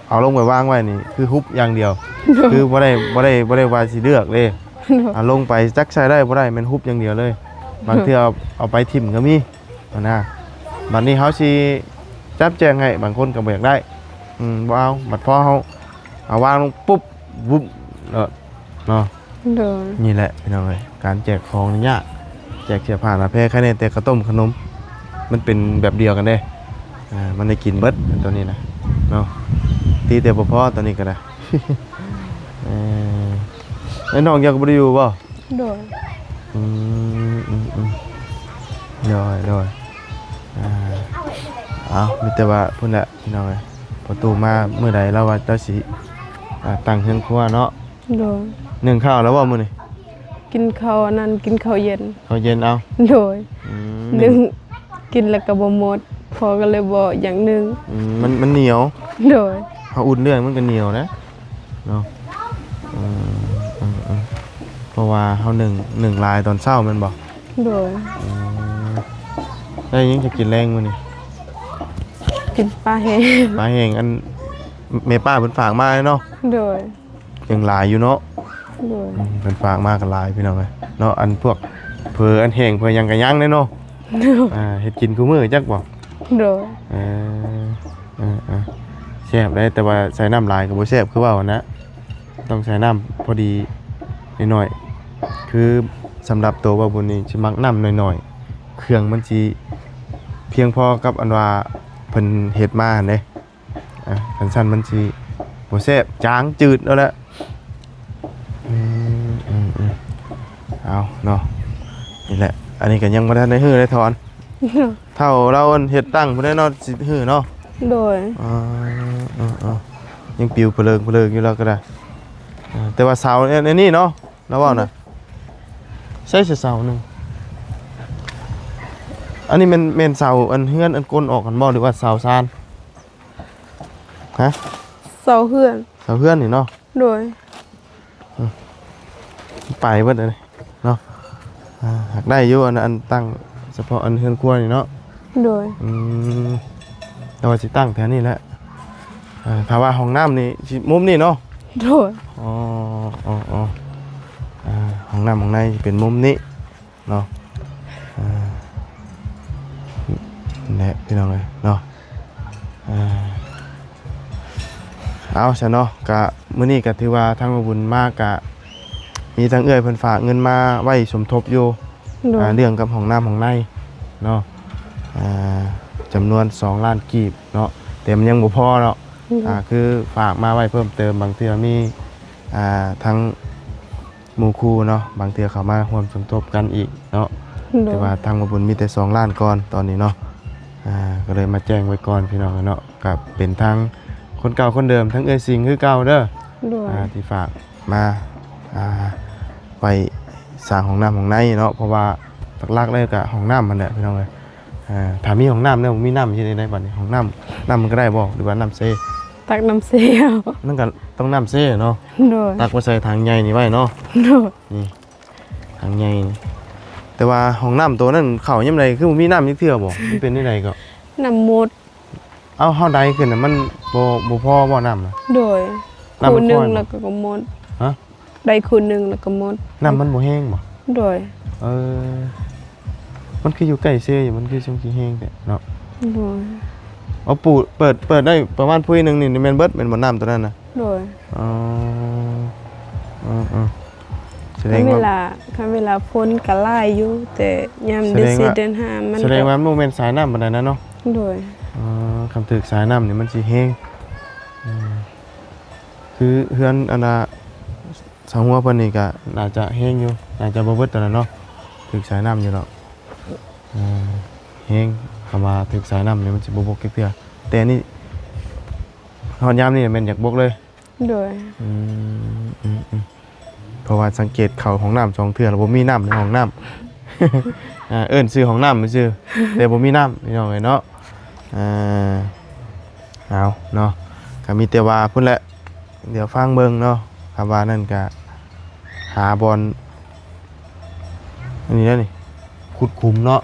ເອົາລົງໄປວາງໄວ້ນີ້ຄືຮຸບຢ່າງດຽວ ຄືບໍ່ໄດ້ ບໍ່ໄດ້ ບໍ່ໄດ້ວ່າຊິເລືອກເດ້. ເອົາລົງໄປຈັກໃສ່ໄດ້ບໍ່ໄດ້ ແມ່ນຮຸບຢ່າງດຽວເລີຍ. ບາງເທື່ອເອົາ ເອົາໄປຖິ້ມກໍມີ. ຫັ້ນນະ ບັດນີ້ເຮົາຊິຈັບແຈງໃຫ້ ບາງຄົນກໍບໍ່ຢາກໄດ້ ອືມ ບໍ່ເອົາ ບັດພໍເຮົາເອົາວາງລົງປຸບ ວຸບ ເນາະ ເນາະ ໂດຍ ນີ້ແຫຼະພີ່ນ້ອງເອີຍ ການແຈກຂອງນີ້ຍາກ ແຈກເສື້ອຜ້າໜ້າແພ ໃຄແນ່ແຕ່ເຂົ້າຕົ້ມຂະໜົມ ມັນເປັນແບບດຽວກັນເດ້ ອ່າ ມັນໄດ້ກິນເບິດຕົວນີ້ນະເນາະ ຕີແຕ່ບໍ່ພໍຕົວນີ້ກໍໄດ້ ເອີ ໄອ້ນ້ອງເຈົ້າກໍບໍ່ໄດ້ຢູ່ບໍ່? ໂດຍ ອືມ ອືມ ອືມ ໂດຍ ໂດຍ ອ່າ ເອົາ ມີແຕ່ວ່າພຸ້ນແຫຼະພີ່ນ້ອງເອີຍ ພໍຕູ້ມາມື້ໃດລາວວ່າລາວຊິ ອ່າ ຕັ້ງເຮືອນຄົວເນາະ ໂດຍ ໜຶ້ງເຂົ້າແລ້ວບໍ່ມື້ນີ້? ກິນເຂົ້າອັນນັ້ນ ກິນເຂົ້າເຢັນ ເຂົ້າເຢັນເອົາ ໂດຍ ອືມ ໜຶ້ງ ໜຶ້ງກິນແລ້ວກໍບໍ່ໝົດ ພໍ່ກໍເລີຍບໍ່ຢາກໜຶ້ງ ອືມ ມັນ ມັນໜຽວ ໂດຍ ເຮົາອຸ່ນເລື່ອຍມັນກໍໜຽວນະ ເນາະ ອືມ ອືມ ອືມ ເພາະວ່າເຮົາໜຶ້ງ ໜຶ້ງຫຼາຍຕອນເຊົ້າແມ່ນບໍ່? ໂດຍ ອືມ ແລ້ວຫຍັງຈະກິນແລງມື້ນີ້? ກິນປາແຫ້ງ ປາແຫ້ງ ອັນແມ່ປ້າເພິ່ນຝາກມາເນາະ ໂດຍ ຍັງຫຼາຍຢູ່ເນາະ ໂດຍ ອືມ ເພິ່ນຝາກມາກໍຫຼາຍພີ່ນ້ອງເອີຍເນາະ ອັນພວກເຝີ ອັນແຫ້ງເຝີຫຍັງກໍຍັງເດ້ເນາະ ໂດຍ ອ່າ ເຮັດກິນຄູ່ມື້ຈັກບໍ່? ໂດຍ ເອີ ເອີ ເອີ ແຊບເດ້ ແຕ່ວ່າໃສ່ນ້ຳຫຼາຍກໍບໍ່ແຊບຄືເວົ້າຫັ້ນນະ ຕ້ອງໃສ່ນ້ຳພໍດີໜ້ອຍໆ ຄືສຳລັບໂຕບ່າວບຸນນີ້ຊິມັກນ້ຳໜ້ອຍໆ ເຄື່ອງມັນຊິພຽງພໍກັບອັນວ່າເພິ່ນເຮັດມາຫັ້ນເດ້ ອ່າ ຄັນຊັ້ນມັນຊິບໍ່ແຊບ ຈາງ ຈືດເອົາແຫຼະ ອືມ ອືມ ອືມ ເອົາເນາະ ນີ້ແຫຼະ ອັນນີ້ກໍຍັງບໍ່ທັນໄດ້ຮື້ໄດ້ຖອນ ເຖົ້າລາວອັນເຮັດຕັ້ງພຸ້ນແຫຼະເນາະ ຊິຮື້ເນາະ ໂດຍ ອ່າ ເອີ ເອີ ຍັງປິວພະເລີງພະເລີງຢູ່ລາວກໍໄດ້ ອ່າ ແຕ່ວ່າເສົາອັນນີ້ເນາະ ລາວເວົ້ານະ ໃຊ້ເສົາໜຶ່ງ ອັນນີ້ແມ່ນ ແມ່ນເສົາອັນເຮືອນອັນກົ້ນອອກຫັ້ນບໍ່ ຫຼືວ່າເສົາຊານ? ຮະ ເສົາເຮືອນ ເສົາເຮືອນນີ້ເນາະ ໂດຍ ອືມ ໄປເບິດເລີຍເນາະ ອ່າ ຫາກໄດ້ຢູ່ ອັນ ອັນຕັ້ງສະເພາະອັນເຮືອນຄົວນີ້ເນາະ ໂດຍ ອືມ ແຕ່ວ່າຊິຕັ້ງແຖວນີ້ແຫຼະ ອ່າ ຖ້າວ່າຫ້ອງນ້ຳນີ້ຊິມຸມນີ້ເນາະ ໂດຍ ອໍ ອໍ ອໍ ອ່າ ຫ້ອງນ້ຳຫ້ອງໃນຊິເປັນມຸມນີ້ ເນາະ ອ່າ ແຫຼະ ພີ່ນ້ອງເອີຍເນາະ ອ່າ ເອົາຊະເນາະ ກະມື້ນີ້ກະຖືວ່າທາງບ່າວບຸນມາກະມີທາງເອື້ອຍເພິ່ນຝາກເງິນມາໄວ້ສົມທົບຢູ່ ໂດຍ ອ່າ ເລື່ອງກັບຫ້ອງນ້ຳຫ້ອງໃນເນາະ ອ່າ ຈຳນວນສອງລ້ານກີບເນາະ ແຕ່ມັນຍັງບໍ່ພໍເນາະ ໂດຍ ອ່າ ຄືຝາກມາໄວ້ເພີ່ມເຕີມ ບາງເທື່ອມີ ອ່າ ທາງ ໝູ່ຄູ່ເນາະ ບາງເທື່ອເຂົ້າມາຮ່ວມສົມທົບກັນອີກເນາະ ໂດຍ ແຕ່ວ່າທາງບ່າວບຸນມີແຕ່ສອງລ້ານກ່ອນຕອນນີ້ເນາະ ອ່າ ກໍເລີຍມາແຈ້ງໄວ້ກ່ອນພີ່ນ້ອງເນາະ ກໍເປັນທາງຄົນເກົ່າຄົນເດີມ ທາງເອື້ອຍສິງຄືເກົ່າເດີ ໂດຍ ອ່າ ທີ່ຝາກມາ ອ່າ ໄວ້ສ້າງຫ້ອງນ້ຳຫ້ອງໃນເນາະ ເພາະວ່າຫຼັກໆເລີຍກໍຫ້ອງນ້ຳຫັ້ນແຫຼະພີ່ນ້ອງເອີຍ ອ່າ ຖ້າມີຫ້ອງນ້ຳແລ້ວບໍ່ມີນ້ຳເຮັດຈັ່ງໃດບັດນີ້ ຫ້ອງນ້ຳ ນ້ຳມັນກໍໄດ້ບໍ່ ຫຼືວ່ານ້ຳເຊ? ຕັກນ້ຳເຊເອົາ ມັນກໍຕ້ອງນ້ຳເຊເນາະ ໂດຍ ຕັກມາໃສ່ຖັງໃຫຍ່ນີ້ໄວ້ເນາະ ໂດຍ ນີ້ ຖັງໃຫຍ່ນີ້ ແຕ່ວ່າຫ້ອງນ້ຳໂຕນັ້ນເຂົ້າຍາມໃດຄືບໍ່ມີນ້ຳຈັກເທື່ອບໍ? ມັນເປັນແນວໃດກໍ? ນ້ຳໝົດ ເອົາ ເຮົາໄດຂຶ້ນນະ ມັນບໍ່ ບໍ່ພໍບໍ່ນ້ຳນະ? ໂດຍ ນ້ຳມັນຄ່ອຍບໍ່? ຄູ່ໜຶ່ງແລ້ວກໍໝົດ ຮະ? ໄດ້ຄູ່ໜຶ່ງແລ້ວກໍໝົດ ນ້ຳມັນບໍ່ແຮງບໍ? ໂດຍ ເອີ ມັນຄືຢູ່ໃກ້ເຊຢູ່ ມັນຄືຈັ່ງຊິແຮງແທ້ເນາະ ໂດຍ ເອົາປູ ເປີດ ເປີດໄດ້ປະມານພຸ້ຍໜຶ່ງນີ້ແມ່ນເບິດແມ່ນບໍ່ ນ້ຳໂຕນັ້ນນະ? ໂດຍ ອໍ ເອີໆ ສະແດງວ່າ ຄັນເວລາ ຄັນເວລາຝົນກໍຫຼາຍຢູ່ ແຕ່ຍາມເດືອນສີ່ເດືອນຫ້າມັນ ສະແດງວ່າມັນບໍ່ແມ່ນສາຍນ້ຳປານໃດນະເນາະ ໂດຍ ອໍ ຄັນຖືກສາຍນ້ຳນີ້ມັນຊິແຮງ ອືມ ຄືເຮືອນອັນນ່າ ຊາວຫົວເພິ່ນນີ້ກໍໜ້າຈະແຮງຢູ່ ໜ້າຈະບໍ່ເບິດຕອນນັ້ນເນາະ ຖືກສາຍນ້ຳຢູ່ດອກ ເອີ ແຮງ ຄຳວ່າຖືກສາຍນ້ຳນີ້ມັນຊິບໍ່ບົກຈັກເທື່ອ ແຕ່ນີ້ຮອດຍາມນີ້ແມ່ນຢາກບົກເລີຍ ໂດຍ ອືມ ອືມ ອືມ ເພາະວ່າສັງເກດເຂົ້າຫ້ອງນ້ຳສອງເທື່ອແລ້ວບໍ່ມີນ້ຳໃນຫ້ອງນ້ຳ ອ່າ ເອີ້ນຊື່ຫ້ອງນ້ຳຊື່ ແຕ່ບໍ່ມີນ້ຳ ພີ່ນ້ອງເອີຍເນາະ ອ່າ ເອົາເນາະ ກໍມີແຕ່ວ່າພຸ້ນແຫຼະ ດຽວຟັງເບິ່ງເນາະ ຄັນວ່ານັ້ນກະຫາບ່ອນ ອັນນີ້ເດ້ນີ້ ຂຸດຂຸມເນາະ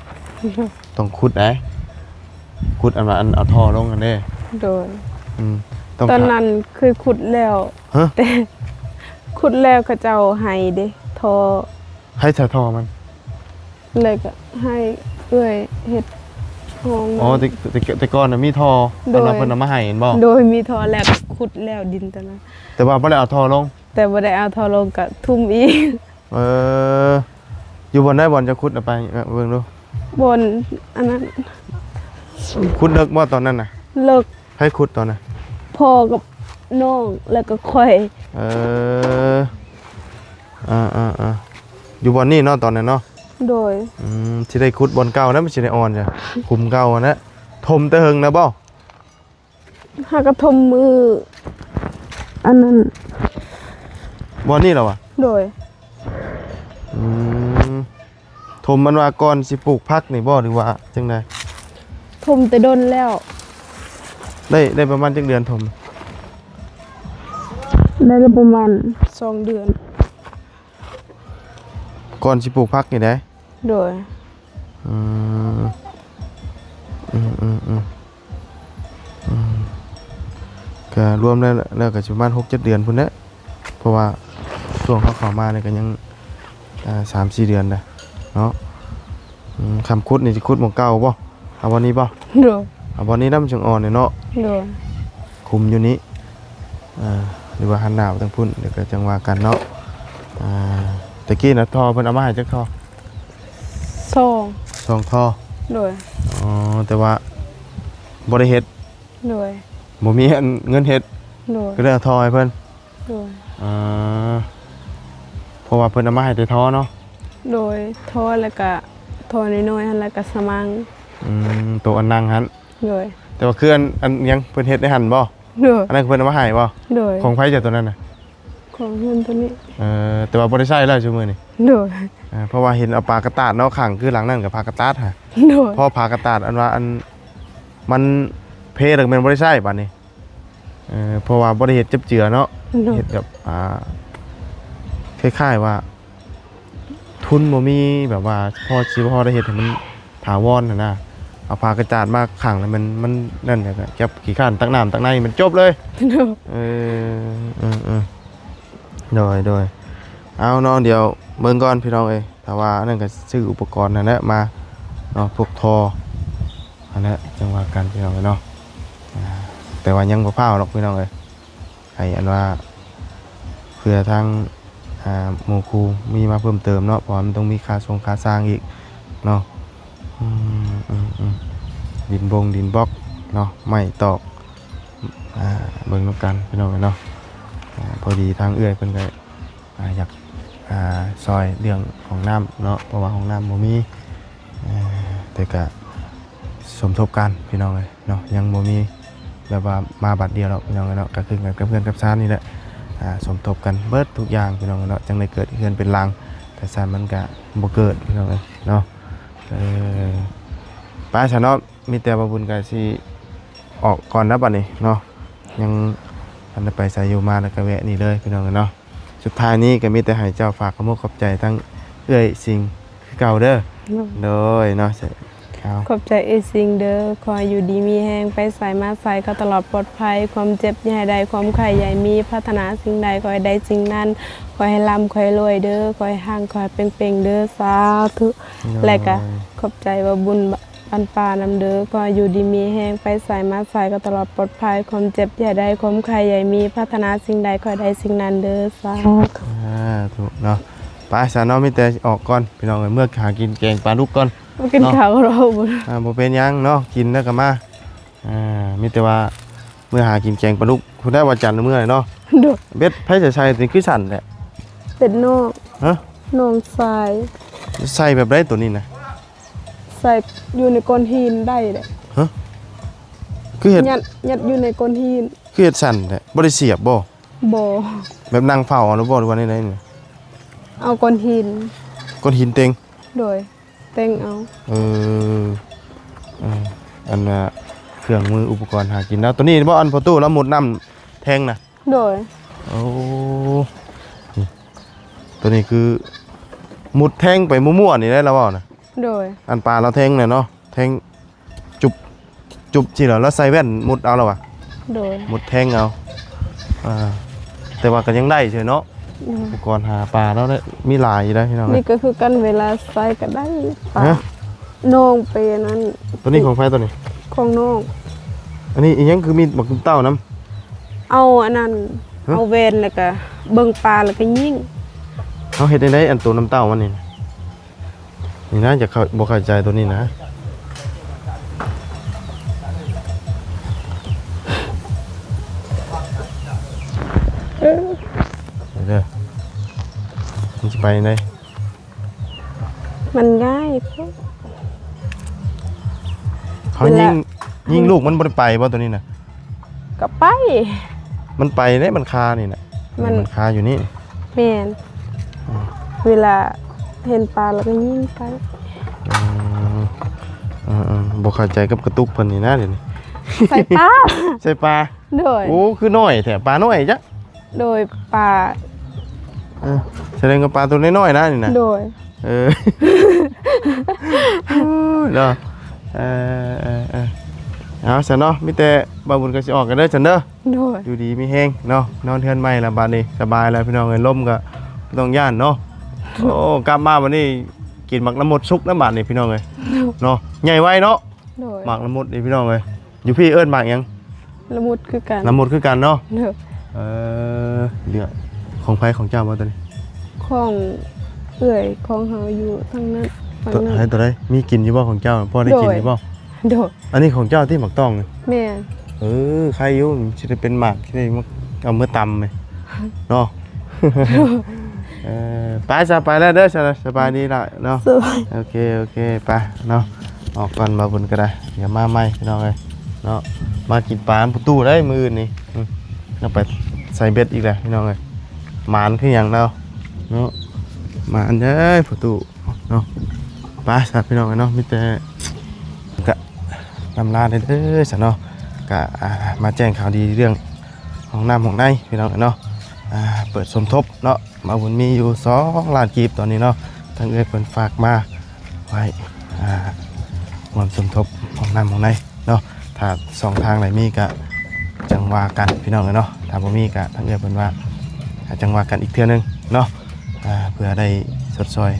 ຕ້ອງຂຸດໄດ໋ ຂຸດອັນວ່າອັນເອົາທໍ່ລົງຫັ້ນເດ້ ໂດຍ ອືມ ຕ້ອງ ຕອນນັ້ນເຄີຍຂຸດແລ້ວ ຮະ? ແຕ່ຂຸດແລ້ວເຂົາເຈົ້າໃຫ້ເດ້ ທໍ່ ໃຜສະທໍ່ມັນ? ແລ້ວກໍໃຫ້ເອື້ອຍເຮັດ ຫ້ອງ ອໍ ແຕ່ ແຕ່ ແຕ່ກ່ອນນະມີທໍ່ ໂດຍ ອັນວ່າເພິ່ນເອົາມາໃຫ້ແມ່ນບໍ່? ໂດຍ ມີທໍ່ແລ້ວ ຂຸດແລ້ວດິນຕອນນັ້ນ ແຕ່ວ່າບໍ່ໄດ້ເອົາທໍ່ລົງ ແຕ່ບໍ່ໄດ້ເອົາທໍ່ລົງ ກະທຸ່ມອີກ. ເອີ ຢູ່ບ່ອນໃດ ບ່ອນເຈົ້າຂຸດນະ ໄປເບິ່ງດູ. ບ່ອນອັນນັ້ນ ຂຸດເລິກບໍ່ຕອນນັ້ນນະ? ເລິກ. ໃຜຂຸດຕອນນັ້ນ? ພໍ່ກັບນ້ອງ ແລ້ວກໍຂ້ອຍ. ເອີ ອ່າໆໆ ຢູ່ບ່ອນນີ້ເນາະ ຕອນນັ້ນເນາະ? ໂດຍ. ອືມ ຊິໄດ້ຂຸດບ່ອນເກົ່ານະ ມັນຊິໄດ້ອ່ອນຈ້ະ ຂຸມເກົ່າຫັ້ນນະ. ຖົມແຕ່ເຫິງນະບໍ່? ຫາກະຖົມມື້ອັນນັ້ນ ບ່ອນນີ້ລະວະ? ໂດຍ. ອືມ ຖົມມັນວ່າກ່ອນຊິປູກຜັກນີ້ບໍ່ ຫຼືວ່າຈັ່ງໃດ? ຖົມແຕ່ດົນແລ້ວ. ໄດ້ ໄດ້ປະມານຈັກເດືອນຖົມ? ໄດ້ປະມານສອງເດືອນ ກ່ອນຊິປູກຜັກນີ້ໃດ໋. ໂດຍ. ອືມ ອືມໆໆ ອືມ ກະລວມແລ້ວ ແລ້ວກະຊິປະມານຫົກເຈັດເດືອນພຸ້ນແຫຼະ ເພາະວ່າຊ່ວງເຮົາເຂົ້າມານີ້ກະຍັງ ອ່າ ສາມສີ່ເດືອນໄດ໋ເນາະ. ອືມ ຄຳຂຸດນີ້ຊິຂຸດໝ່ອງເກົ່າບໍ່? ເອົາບ່ອນນີ້ບໍ່? ໂດຍ. ເອົາບ່ອນນີ້ນຳ ມັນຈັ່ງອ່ອນເນາະ. ໂດຍ. ຂຸມຢູ່ນີ້ ເອີ ຫຼືວ່າຫັນໜ້າໄປທາງພຸ້ນ ດຽວກະຈັ່ງວ່າກັນເນາະ. ອ່າ ຕະກີ້ນະ ທໍ່ເພິ່ນເອົາມາໃຫ້ຈັກທໍ່? ສອງ ສອງທໍ່. ໂດຍ. ອໍ ແຕ່ວ່າບໍ່ໄດ້ເຮັດ. ໂດຍ. ບໍ່ມີອັນເງິນເຮັດ. ໂດຍ. ກໍເລີຍເອົາທໍ່ໃຫ້ເພິ່ນ. ໂດຍ. ອ່າ ເພາະວ່າເພິ່ນເອົາມາໃຫ້ແຕ່ທໍ່ເນາະ. ໂດຍ. ທໍ່ ແລ້ວກະທໍ່ນ້ອຍໆຫັ້ນ ແລ້ວກະສະມັງ. ອືມ ໂຕອັນນັ່ງຫັ້ນ. ໂດຍ. ແຕ່ວ່າຄືອັນ ອັນຫຍັງ ເພິ່ນເຮັດໃນຫັ້ນບໍ່? ໂດຍ. ອັນນັ້ນເພິ່ນເອົາມາໃຫ້ບໍ່? ໂດຍ. ຂອງໃຜຈ້ະໂຕນັ້ນນະ? ຂອງເຮືອນໂຕນີ້. ເອີ ແຕ່ວ່າບໍ່ໄດ້ໃຊ້ແລ້ວຊຸມື້ນີ້. ໂດຍ. ເອີ ເພາະວ່າເຫັນເອົາຜ້າກະຕາດເນາະ ຂັງ ຄືຫຼັງນັ້ນກໍຜ້າກະຕາດຫະ. ໂດຍ. ພໍຜ້າກະຕາດ ອັນວ່າອັນ ມັນເພແລ້ວກໍແມ່ນບໍ່ໄດ້ໃຊ້ບາດນີ້. ເອີ ເພາະວ່າບໍ່ໄດ້ເຮັດຈັບເຈືອເນາະ. ໂດຍ. ເຮັດແບບ ອ່າ ຄ້າຍໆວ່າ ທຶນບໍ່ມີ ແບບວ່າພໍຊິພໍໄດ້ເຮັດໃຫ້ມັນຖາວອນຫັ້ນນະ. ເອົາຜ້າກະຕາດມາຂັງແລ້ວມັນ ມັນນັ້ນ ແລ້ວກໍຈັບຂີ້ຄ້ານຕັກນ້ຳຕັກໃນມັນຈົບເລີຍ. ໂດຍ. ເອີ ເອີ ເອີ ໂດຍ ໂດຍ. ເອົາເນາະ ດຽວເບິ່ງກ່ອນພີ່ນ້ອງເອີຍ ຖ້າວ່າອັນນັ້ນກໍຊື້ອຸປະກອນນັ້ນແຫຼະມາເນາະ ພວກທໍ່ຫັ້ນແຫຼະ ຈັ່ງວ່າກັນພີ່ນ້ອງເອີຍເນາະ. ອ່າ ແຕ່ວ່າຍັງບໍ່ພ້າວດອກພີ່ນ້ອງເອີຍ ໃຫ້ອັນວ່າເພື່ອທາງ ອ່າ ໝູ່ຄູ່ມີມາເພີ່ມເຕີມເນາະ ເພາະວ່າມັນຕ້ອງມີຄ່າຊົງຄ່າຊ່າງອີກເນາະ. ອືມ ອືມ ອືມ ດິນບົງດິນບລັອກເນາະ ໄມ້ຕອກ ອ່າ ເບິ່ງນຳກັນພີ່ນ້ອງເອີຍເນາະ. ອ່າ ພໍດີທາງເອື້ອຍເພິ່ນກໍ ອ່າ ຢາກ ອ່າ ຊ່ອຍເລື່ອງຫ້ອງນ້ຳເນາະ ເພາະວ່າຫ້ອງນ້ຳບໍ່ມີ. ເອີ ແຕ່ກະສົມທົບກັນພີ່ນ້ອງເອີຍເນາະ ຍັງບໍ່ມີແບບວ່າມາບາດດຽວດອກພີ່ນ້ອງເອີຍເນາະ ກະຄືກັນກັບເຮືອນກັບຊານນີ້ແຫຼະ. ອ່າ ສົມທົບກັນເບິດທຸກຢ່າງພີ່ນ້ອງເອີຍເນາະ ຈັ່ງໄດ້ເກີດເຮືອນເປັນຫຼັງ ແຕ່ຊານມັນກະບໍ່ເກີດພີ່ນ້ອງເອີຍເນາະ. ເອີ ໄປຊະເນາະ ມີແຕ່ວ່າບຸນກະຊິອອກກ່ອນນະບັດນີ້ເນາະ ຍັງທັນໄດ້ໄປໃສຢູ່ ມາແລ້ວກະແວະນີ້ເລີຍພີ່ນ້ອງເອີຍເນາະ. ສຸດທ້າຍນີ້ກໍມີແຕ່ໃຫ້ເຈົ້າຝາກຂອບມຸກຂອບໃຈທັງເອື້ອຍຊິງຄືເກົ່າເດີ. ໂດຍ ໂດຍເນາະ ເຈົ້າ ຂອບໃຈເອື້ອຍຊິງເດີ. ຂໍໃຫ້ຢູ່ດີມີແຮງ ໄປໃສມາໃສກໍຕະຫຼອດປອດໄພ, ຄວາມເຈັບຢ່າໃຫ້ໄດ້ ຄວາມໄຂ້ຢ່າໃຫ້ມີ, ປາດຖະໜາສິ່ງໃດຂໍໃຫ້ໄດ້ສິ່ງນັ້ນ, ຂໍໃຫ້ລ່ຳ ຂໍໃຫ້ລວຍເດີ, ຂໍໃຫ້ຮັ່ງ ຂໍໃຫ້ເປັງໆເດີ. ສາທຸ. ໂດຍ ແລະກະຂອບໃຈວ່າບຸນ ອັນປານຳເດີ. ຂໍໃຫ້ຢູ່ດີມີແຮງ ໄປໃສມາໃສກໍຕະຫຼອດປອດໄພ, ຄວາມເຈັບຢ່າໃຫ້ໄດ້ ຄວາມໄຂ້ຢ່າໃຫ້ມີ, ປາດຖະໜາສິ່ງໃດຂໍໃຫ້ໄດ້ສິ່ງນັ້ນເດີ. ສາທຸ ສາທຸເນາະ. ໄປຊະເນາະ ມີແຕ່ອອກກ່ອນພີ່ນ້ອງເອີຍ ເມືອຫາກິນແກງປາດຸກກ່ອນ ບໍ່ກິນເນາະ ເຂົ້າແລ້ວ. ອ່າ ບໍ່ເປັນຫຍັງເນາະ ກິນແລ້ວກໍມາ. ອ່າ ມີແຕ່ວ່າເມືອຫາກິນແກງປາດຸກ ຜູ້ໃດວ່າຈັນເມືອເນາະ. ໂດຍ ເບັດໃຜຈະໃສ່ ນີ້ຄືສັ່ນແທ້? ເປັນນ້ອງ ຮະ? ນ້ອງຊາຍ. ໃສ່ແບບໃດໂຕນີ້ນະ? ໃສ່ຢູ່ໃນກ້ອນຫີນໄດ້ເດ້. ຮະ? ຄືເຮັດ ຍັດ ຍັດຢູ່ໃນກ້ອນຫີນ. ຄືເຮັດສັ້ນແທ້? ບໍ່ໄດ້ສຽບບໍ່? ບໍ່. ແບບນັ່ງເຝົ້າເອົາຫຼືບໍ່ ຫຼືວ່າແນວໃດນີ້? ເອົາກ້ອນຫີນ. ກ້ອນຫີນເຕັງ? ໂດຍ ເຕັງເອົາ. ເອີ ເອີ ອັນນ່າ ເຄື່ອງມືອຸປະກອນຫາກິນເນາະ. ໂຕນີ້ບໍ່ ອັນພໍ່ຕູ້ລາວມຸດນ້ຳແທງນະ? ໂດຍ. ໂອ້ ນີ້ ໂຕນີ້ຄືມຸດແທງໄປມົ້ວໆນີ້ແຫຼະລາວເວົ້ານະ. ໂດຍ. ອັນປາລາວແທງນະເນາະ ແທງຈຸບ ຈຸບຊີ້ລະ ລາວໃສ່ແວ່ນມຸດເອົາລະຫວາ? ໂດຍ. ມຸດແທງເອົາ. ອ່າ ແຕ່ວ່າກໍຍັງໄດ້ເທື່ອເນາະ. ໂດຍ. ອຸປະກອນຫາປາລາວໄດ້ມີຫຼາຍຢູ່ໄດ໋ພີ່ນ້ອງ. ນີ້ກໍຄືກັນ ເວລາໃສ່ກໍໄດ້ປາ. ຮະ? ນ້ອງໄປອັນນັ້ນ ໂຕນີ້ຂອງໃຜໂຕນີ້? ຂອງນ້ອງ. ອັນນີ້ອີ່ຫຍັງຄືມີບັກຕຸ່ມເຕົ້ານຳ? ເອົາອັນນັ້ນ ຮະ? ເອົາແວ່ນ ແລ້ວກະເບິ່ງປາ ແລ້ວກະຍິງ. ເຮົາເຮັດຈັ່ງໃດ ອັນໂຕນ້ຳເຕົ້າມັນນີ້ນະ? ນີ້ນະ ຈະເຂົ້າ ບໍ່ເຂົ້າໃຈໂຕນີ້ນະ. ເອີ ເດີ ມັນຊິໄປຈັ່ງໃດ? ມັນງ່າຍໂພດ. ເຮົາຍິງ ເວລາ ຍິງລູກມັນບໍ່ໄດ້ໄປບໍ່ໂຕນີ້ນະ? ກໍໄປ ມັນໄປເດ້ ມັນຄານີ້ນະ ມັນ ມັນຄາຢູ່ນີ້. ແມ່ນ ອືມ ເວລາເຫັນປາແລ້ວກໍຍິງໄປ. ອືມ ເອີໆ ບໍ່ເຂົ້າໃຈກັບກະຕຸກເພິ່ນນີ້ນະດຽວນີ້. ໃສ່ປາ ໃສ່ປາ. ໂດຍ. ໂອ້ ຄືນ້ອຍແທ້ ປານ້ອຍຈັກ. ໂດຍ ປາ ເອີ ສະແດງວ່າປາໂຕນ້ອຍໆນະນີ້ນະ. ໂດຍ. ເອີ ໂອ້ຍເນາະ ເອີໆໆ ເອົາຊັ້ນເນາະ ມີແຕ່ບ່າວບຸນກໍຊິອອກກັນເດີຊັ້ນເດີ. ໂດຍ. ຢູ່ດີມີແຮງເນາະ ນອນເຮືອນໃໝ່ລະບາດນີ້ ສະບາຍລະພີ່ນ້ອງເອີຍ ລົມກໍບໍ່ຕ້ອງຢ້ານເນາະ. ໂອ້ ກັບມາບາດນີ້ກິນໝາກລະມຸດສຸກນຳບາດນີ້ພີ່ນ້ອງເອີຍ ໂດຍ ເນາະ ໃຫຍ່ໄວເນາະ. ໂດຍ. ໝາກລະມຸດນີ້ພີ່ນ້ອງເອີຍ ຢູ່ພີ້ເອີ້ນໝາກຫຍັງ? ລະມຸດຄືກັນ. ລະມຸດຄືກັນເນາະ. ໂດຍ. ເອີ ເຫຼືອຂອງໃຜ ຂອງເຈົ້າບໍ່ໂຕນີ້? ຂອງເອື້ອຍຂອງເຮົາຢູ່ທາງນັ້ນ ຝັ່ງນັ້ນ. ໃຫ້ໂຕໃດ? ມີກິນຢູ່ບໍ່ຂອງເຈົ້າ? ພໍໄດ້ກິນຢູ່ບໍ່? ໂດຍ. ອັນນີ້ຂອງເຈົ້າຕິ ໝາກຕ້ອງນີ້? ແມ່ນ. ເອີ ໄຄຢູ່ ຊິໄດ້ເປັນໝາກ ຊິໄດ້ມາເອົາເມືອຕຳເນາະ. ເອີ ໄປຊະ ໄປແລ້ວເດີ ສະບາຍດີລະເນາະ. ໂອເຄ ໂອເຄ ໄປເນາະ ອອກກ່ອນ ບ່າວບຸນກໍໄດ້ ດຽວມາໃໝ່ພີ່ນ້ອງເອີຍເນາະ. ມາກິນປານປະຕູໄດ້ມື້ອື່ນນີ້ ອືມ ເຮົາໄປໃສ່ເບັດອີກແລ້ວພີ່ນ້ອງເອີຍ. ໝານຄືຫຍັງລາວເນາະ ໝານເດີປະຕູເນາະ. ໄປຊະພີ່ນ້ອງເອີຍເນາະ ມີແຕ່ກະ ລຳລາເດີຊະເນາະ. ກະ ອ່າ ມາແຈ້ງຂ່າວດີເລື່ອງຫ້ອງນ້ຳຫ້ອງໃນພີ່ນ້ອງເອີຍເນາະ. ອ່າ ເປີດສົມທົບເນາະ ບ່າວບຸນມີຢູ່ສອງລ້ານກີບຕອນນີ້ເນາະ ທາງເອື້ອຍເພິ່ນຝາກມາໄວ້ ອ່າ ຮ່ວມສົມທົບຫ້ອງນ້ຳຫ້ອງໃນເນາະ. ຖ້າຊ່ອງທາງໃດມີກະຈັ່ງວ່າກັນພີ່ນ້ອງເອີຍເນາະ ຖ້າບໍ່ມີກະທາງເອື້ອຍເພິ່ນວ່າ ອ່າ ຈັ່ງວ່າກັນອີກເທື່ອໜຶ່ງເນາະ ອ່າ ເພື່ອໄດ້ຊົດຊ່ອຍ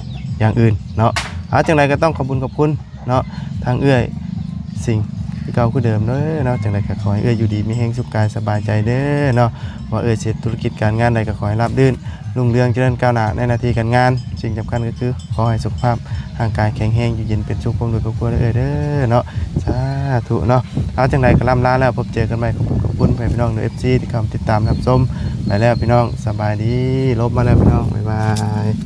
ຢ່າງອື່ນເນາະ. ອ່າ ຈັ່ງໃດກໍຕ້ອງຂອບບຸນຂອບຄຸນ ເນາະ ທາງເອື້ອຍສິງຄືເກົ່າຄືເດີມເດີເນາະ. ຈັ່ງໃດກໍຂໍໃຫ້ເອື້ອຍຢູ່ດີມີແຮງ ສຸກກາຍສະບາຍໃຈເດີເນາະ. ວ່າເອື້ອຍຊິເຮັດທຸລະກິດການງານໃດກໍຂໍໃຫ້ລາບລື່ນ ຮຸ່ງເຮືອງຈະເລີນກ້າວໜ້າໃນໜ້າທີ່ການງານ. ສິ່ງສຳຄັນກໍຄືຂໍໃຫ້ສຸຂະພາບຮ່າງກາຍແຂງແຮງ ຢູ່ເຢັນເປັນສຸກ ພ້ອມດ້ວຍຄອບຄົວເດີເອື້ອຍເດີເນາະ. ສາທຸເນາະ. ເອົາ ຈັ່ງໃດກໍລ່ຳລາແລ້ວ ພົບເຈີກັນໃໝ່. ຂອບຄຸນຂອບຄຸນພໍ່ແມ່ພີ່ນ້ອງເດີ ເອັຟຊີ ທີ່ເຂົ້າມາຕິດຕາມຮັບຊົມ. ໄປແລ້ວພີ່ນ້ອງ ສະບາຍດີ. ລົບມາແລ້ວພີ່ນ້ອງ ບາຍບາຍ.